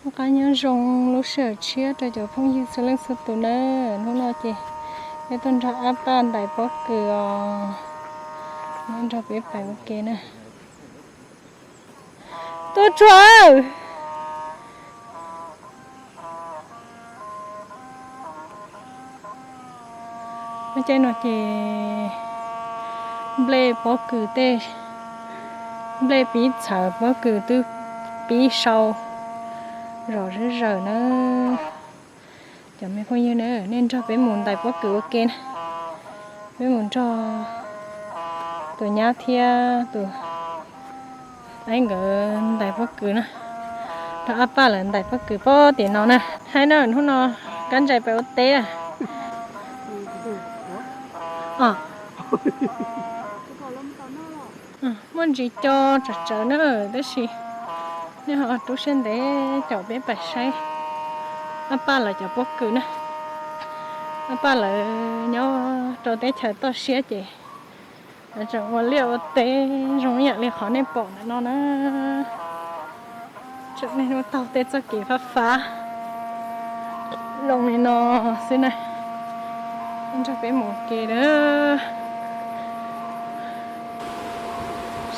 Noj qab nyob zoo lub sij hawm tshiab rau cov phooj ywg txhua leej txhua tus na. Hnub no ces peb tuaj nrog Ab Paj ntais pob kws os. Neb nrog peb pais ua ke na. Tuaj tsuag. Lub caij no ces nplej pob kws tej, nplej pib txhawv pob kws twb pib sau zom zawm zawm na. Cov me phooj ywg na, nej nrog peb mus ntais pob kws ua ke na. Peb mus nrog tus nyab thiab tus aib nkawd ntais pob kws na. Nrog Ab Paj lawv ntais pob kws pob tim no na. Hais na, hnub no Kab Ntsais pais ua teb. Muaj ntsis co tsawv tsawv na, tab sis nej ho rub siab ntev caum peb pais saib Ab Paj lawv cov pob kws na. Ab Paj lawv nyob rau teb chaws toj siab ces lawv tseem ua liaj ua teb zoo ib yam li qhov nej pom ntawm no na. Tseem niaj hnub taug tej txoj kev fab fab zoo li no xwb na. Nrog peb mus ua ke na.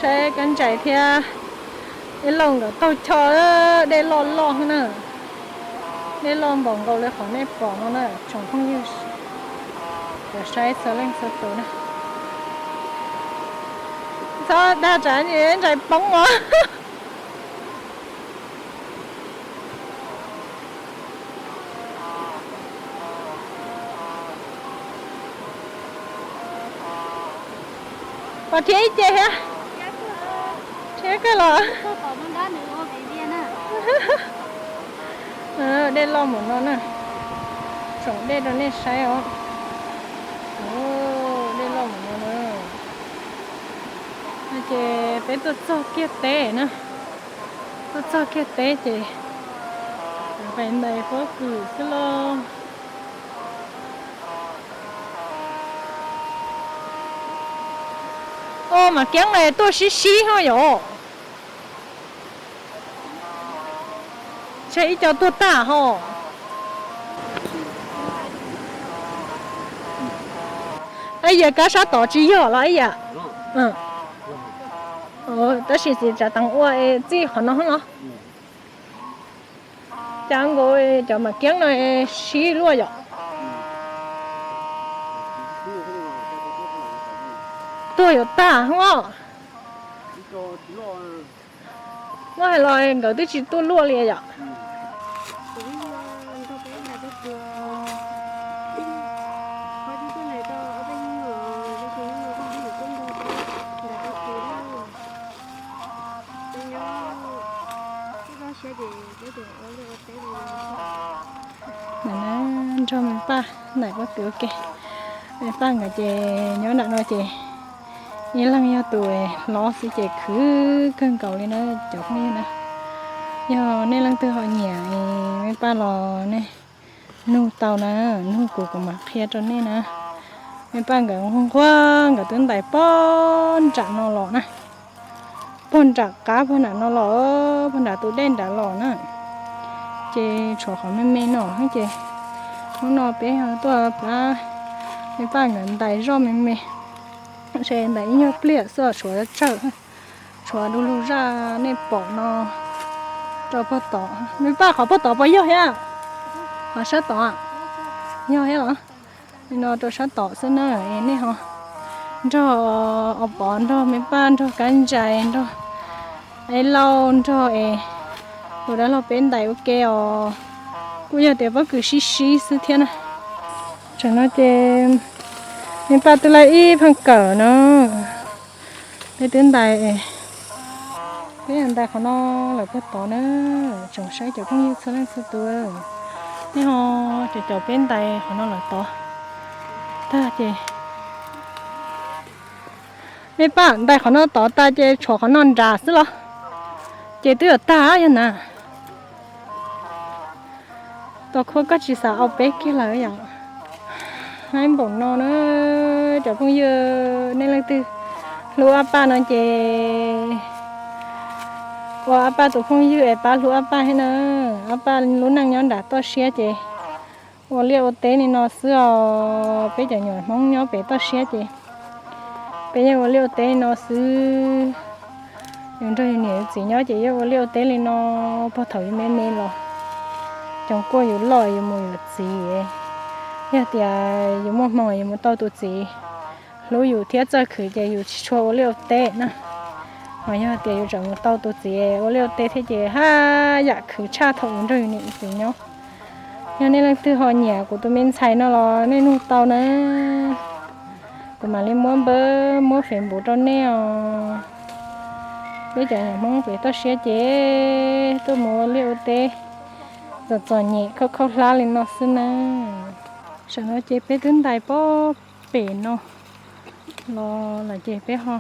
Saib Kab Ntsais thiab Ib Lauj nkawd taug choj, dej loj loj na. Dej loj npaum nkaus li qhov nej pom no na tsoom phooj ywg, cov saib txhua leej txhua tus na. Txhob dag tsam Ntsais poob os. Pom thiab ib ce thiab. Thiab kawg los. Dej loj npaum no na. Tsoom dej rau nej saib os. Dej loj npaum no na. Ces peb tuaj txog kiag teb na. Tuaj txog kiag teb ces pais ntais pob kws xwb lauj. Au, Mam Keeb no tuaj sib sib ho yom. Tseg ib co tuag tag ho. Ib yam kab sab tod tsis yog los ib yam. Tab sis txiv tsav teev ua es txij qhov no los. Cas nkaus cov Mam Keeb no sib luaj yom. Tuag yuav tag os. Muab hais los nkawd twb tsis tuaj luaj li yom. Nrog me Paj ntais pob kws ua ke. Me Paj nkawd ces nyob nram no ces ib leeg yog tus hlob xwb ces khwv kawg nkaus li na cov phooj ywg na. Yog nej leej twg ho nyiam me Paj los nej nug tau na, nug kuv kuv mam qhia rau nej na. Me Paj nkawd nquag nquag nkawd twb ntais puag nram no los na. Puag nram qab puag nram no los, puag nram tus dej nrad los na. Ces tshuav qhov me me no ces hnub no peb tuaj pab me Paj nkawd ntais zoj me me. Ntais ib nyuag pliag xwb tshuav tsawg, tshuav du lug zaj nej pom no rau puag tod. Me Paj qhov puag tod puas yog thiab? Qhov sab tod yog thiab los? No rau sab tod xwb na, nej ho nrog Os Pov nrog me Paj nrog Kab Ntsais nrog Ib Lauj nrog es tus dab laug peb ntais ua ke os. Kuj yog tias pob kws sib sib xwb thiab na. Tsam no ces me Paj twb laij ib pheej kawm no. Peb twb ntais, peb ntais qhov no lawm puag tod na. Tsoom saib cov phooj ywg txhua leej txhua tus, nej ho caum caum peb ntais qhov no lawm tod tag ces, me Paj ntais qhov no tod tag ces tshuav qhov no nrad xwb los? Ces twb yuav tag yog na. Tus khuab koj tsis xav au peb kiag lawm yom? Haib npaum no na, cov phooj ywg nej leej twg hlub Ab Paj no ces ua Ab Paj tus phooj ywg es pab hlub Ab Paj thiab na. Ab lub neej nyob nram toj siab ces ua liaj ua teb li no xwb os. Peb cov nyuam Hmoob nyob pem toj siab ces peb yeej ua liaj ua teb li no xwb. Yus nrog yus niam yus txiv nyob ces yeej ua liaj ua teb li no puag thaum yus me me los. Coos kuaj yus loj yus mus yus txiv, yog tias yus muaj hmoo yus mus tau tus txiv hlub yus thiab txawj khwv ces yus tsis tshua ua liaj ua teb na. Ho yog tias yus tseem mus tau tus txiv ua liaj ua teb thiab ces haj yam khwv tshaj thaum yus nrog yus niam yus txiv nyob. Yog nej leej twg ho nyiam kuv tus me ntxhais no los nej nug tau na. Kuv mam li muab npawb muab Facebook rau nej os. Peb cov nyuam Hmoob pem toj siab ces tuaj mus ua liaj ua teb txom txom nyem khaub khaub hlab li no xwb na. Tam no ces peb twb ntais pob pem no los lawm ces peb ho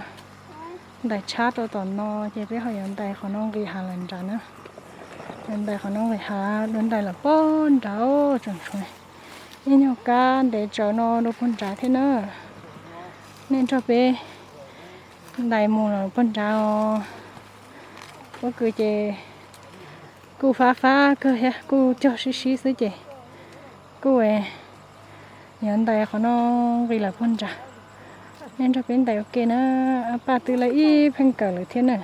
ntais tshab rau tom no ces peb ho yuav ntais qhov no nqis hav lawm nrad na. Yuav ntais qhov no nqis hav, yuav ntais lawm pob nrad tsoom tshuav. Ib nyuag kab ntev tsawv no rau puag nrad thiab na. Nej nrog peb ntais mus los puag nrad os. Pob kws ces kuj fab fab kawg thiab kuj cog sib sib xwb ces kuj yuav ntais qhov no nqis lawm puag nrad. Nej nrog peb ntais ua ke na. Paj twb lawv ib pheej kawm lawm thiab na.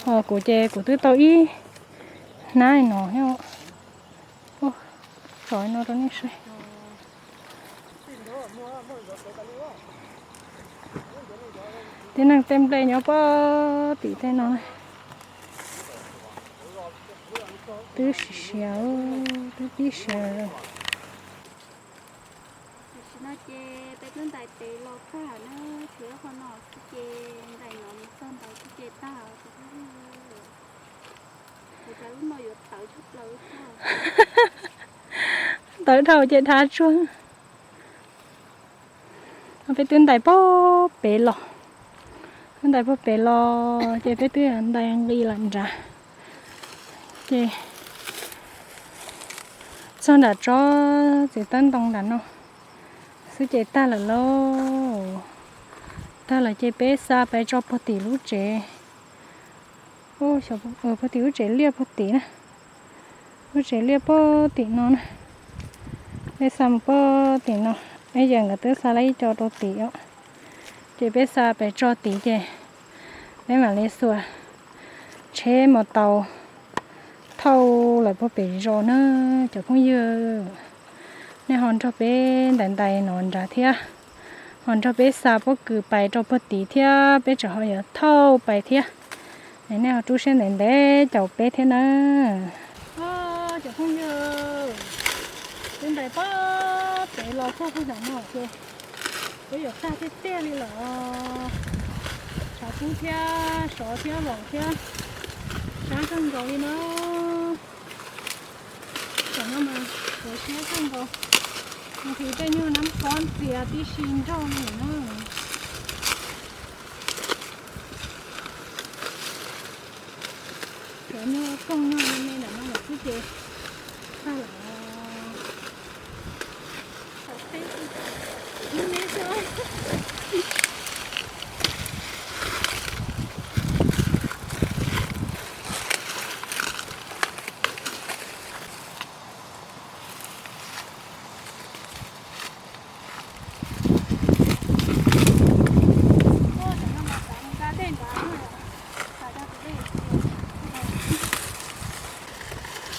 Ho kuv ces kuv twb tau ib hnab no thiab. Tso no rau nej saib. Tib neeg tej nplej nyob pob tim tej no na. Twb siav siav, twb pib siav lawm. Tam sim no ces peb twb ntais pem los tag na, tshuav qhov no xwb ces ntais no mus txog ntawd xwb ces tag. Kuv xav lub no yuav tawv tshaj plaws. Tawv dhau ces dhav tsuag. Peb twb ntais pob pem los, twb ntais pob pem los ces peb twb ntais nqis lawm nrad. Ces txog nram tsob txiv tawb ntoo nram no xwb ces tag lawm lauj. Tag lawm ces peb xa pais tso puag tim lub tsev, puag tim lub tsev liaj puag tim na. Lub tsev liaj puag tim no na. Peb xa mus puag tim no, ib yam nkawd twb xa lawm ib co rau tim os. Ces peb xa pais tso tid ces peb mam li xuas tsheb mos taus thauj lawm puag pem zos na cov phooj ywg. Nej ho nrog peb ntais ntais no nrad thiab, ho nrog peb xa pob kws pais rau puag tid thiab, peb tseem ho yuav thauj pais thiab. Nej ho rub siab ntev ntev caum peb thiab na. Cov phooj ywg, twb ntais pob pem los txog puag nram no ces peb yuav tag tiag tiag li lawm. Tshav kub thiab sov thiab vaum thiab, sab kawg nkaus li no. Tam no mas khuv siab kawg nkaus, nqhis tej nyuag nab khob ntxias tib si nrog li na. Cov nyuag koog nyuag me me ntawm no lawm xwb ces tag lawm.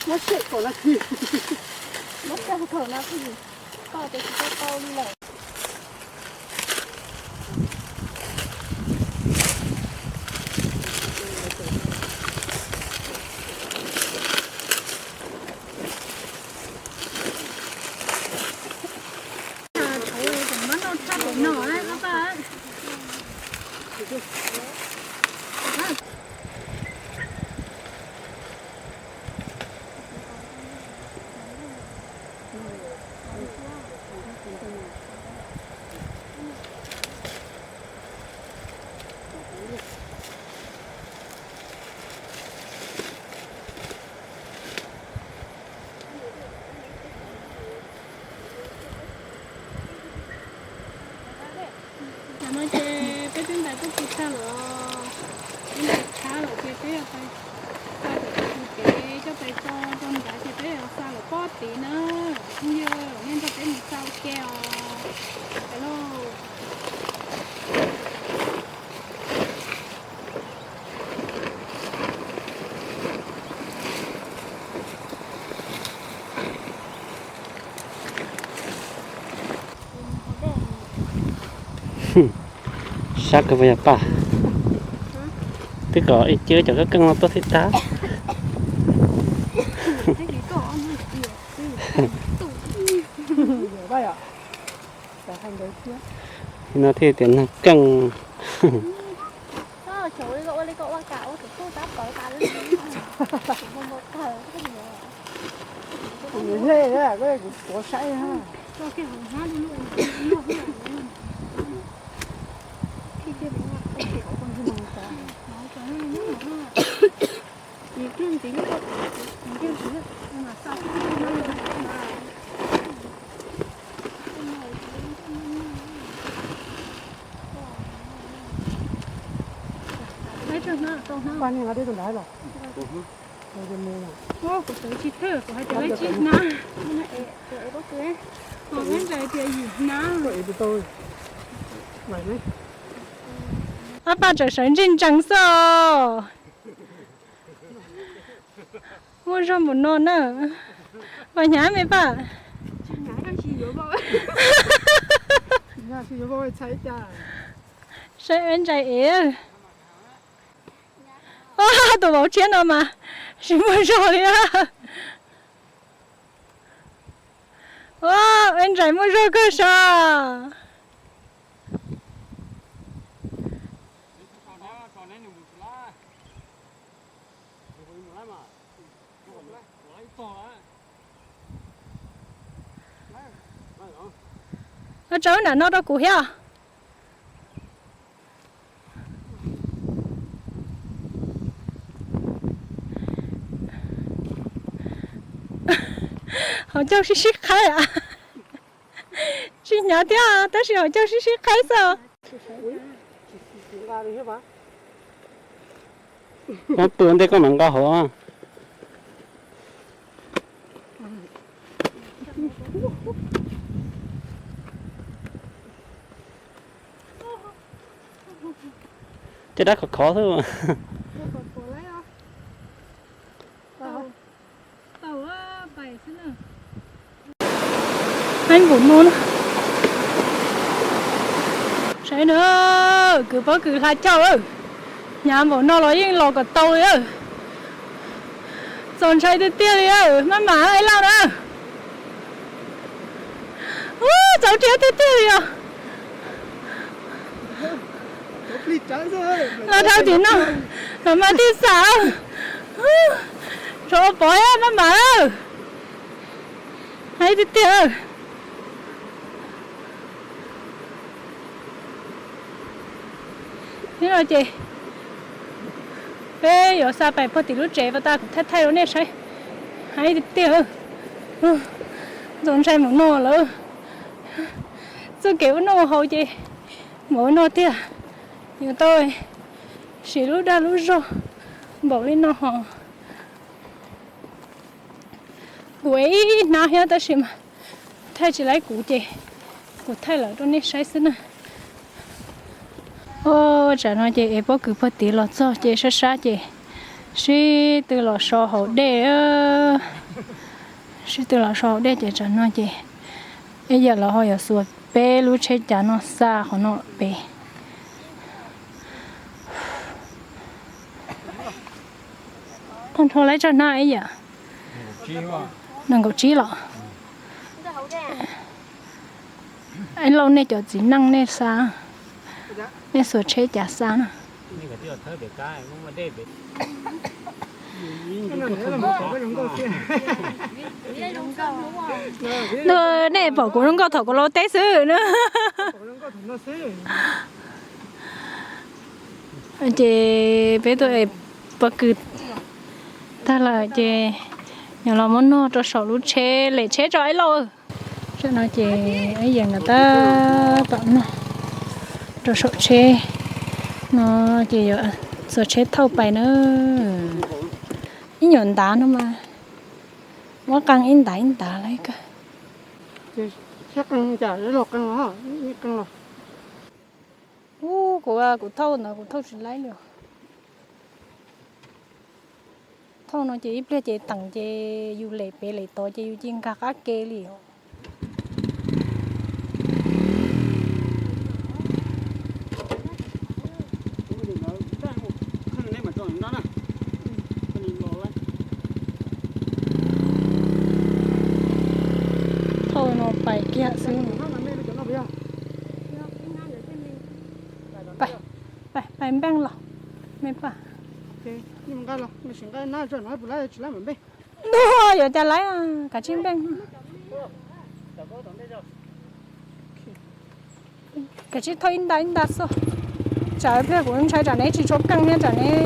Muab sem kaum nas this, muab kaum nas this, koj ces tsis tau tau li lawm. Tam no ces peb twb ntais tub ki tag lawm, twb ntais tshab lawm ces peb Sab kawg puas yog Paj? Twb kom ib cwb cov kab keej no tuaj thiaj tag. No thiaj tias nag keej. Ob paj tseem sawv ntseg ntsees xwb os. Muaj zog npaum no na. Paj hnyav me Paj. Saib eb ntsais ev. Tus vauv tshiab no mas tsis muaj zog li. Eb ntsais muaj zog kawg sas. Tso nram no rau kuv thiab. Haus caug sib sib qhaib. Tsis hnyav thiab tab sis haus caug sib sib qhaib xwb. Muab pw ua ntej koj mam nqa hauv. Caj dab khov khov xwb. Heev npaum no na. Saib na, kwv pob kws hla caug, hnyav npaum no los yeej los kom tau li. Txaus ntshai tiag tiag li, maj mam ib lauj na. Txaus ntshai tiag tiag li os. Los dhau tim no los mas thiaj xam. Tshuav ua pov maj mam. Heev tiag tiag. Hnub no ces peb yuav xa pais puag tim lub tsev pas tas kuv thaij thaij rau nej saib. Heev tiag tiag. Txaus ntshai mus no lawm. Txoj kev ua noj ua haus ces mus ua no tiag. Yuav tau siv lub dag lub zog npaum li no ho. Kuv ev ib hnab thiab tab sis mas thaij tsis laib kuv ces kuv thaij lawm rau nej saib xwb na. Ua tsam no ces ev pob kws puag tid los txog ces sab sab ces sib tw los so haus dej. Sib tw los so haus dej ces tsam no ces ib yam los ho yuav xuas peb lub tsheb cav no xa qhov no pem. Tag nrho lawv tso hnab ib yam. Nees nkaum tsib los. Ib lauj nej cov txiv neej nej xa, nej xuas tsheb cav xa na. Nej pom kuv zoo nkauj thaum kuv lau teb xwb na. Ces peb tuaj pob kws tag lawm ces yuav los muab noj rau saum lub tsheb, lem tsheb tso ib lauj. Tam no ces ib yam nkawd tab tom noj rau saum tsheb no ces yuav txua tsheb thauj pais na. Ib nyuam ntav no mas muab qee ib ntav ib ntav lawm kawg. Ub, kuv, kuv thauj ntawd kuv thauj tsis laib li. Thauj no ces ib pliag ces teem ces yus lem pem lem tod ces yus cia nkag qab ke li os. Pais kiag xwb. Pais, pais npeej los, me paj. Ntuj, yuav cas laib, kav tsij npeej. Kav tsij thauj ib nta ib nta xwb. Tsam pliag kuv ntshai tsam neb tsis tshua keej thiab tsam neb,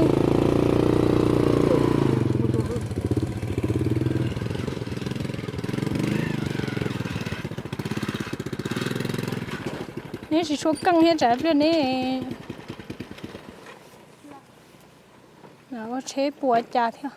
neb tsis tshua keej thiab tsam pliag neb ua tsheb puas cas thiab.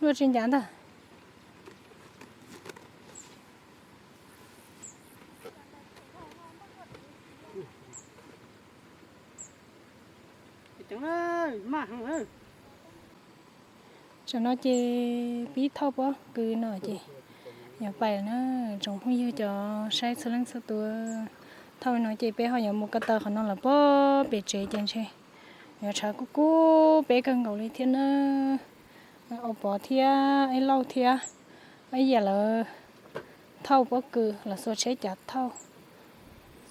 Luaj tsis ncav ntag. Tam no ces pib thauj pob kws no ces yuav pais na. Tsoom phooj ywg cov saib txhua leej txhua tus, thauj no ces peb ho yuav mus ko taw qhov no lawm pob pem tsev ces ntshe yuav tshav kub kub peb kawg nkaus li thiab na. Au Pov thiab Ib Lauj thiab Ib Yam lawv thauj pob kws los xuas tsheb cav thauj.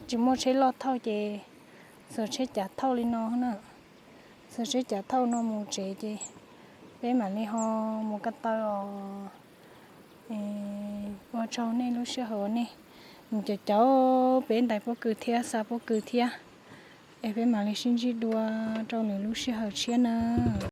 Tsis muaj tsheb loj thauj ces xuas tsheb cav thauj li no na. Xuas tsheb cav thauj no mus tsev ces peb mam li ho mus ko taw os. Ua tsaug nej lub sij hawm uas nej mus caum caum peb ntais pob kws thiab xa pob kws thiab. Es peb mam li sib ntsib dua rau lwm lub sij hawm tshiab nawb.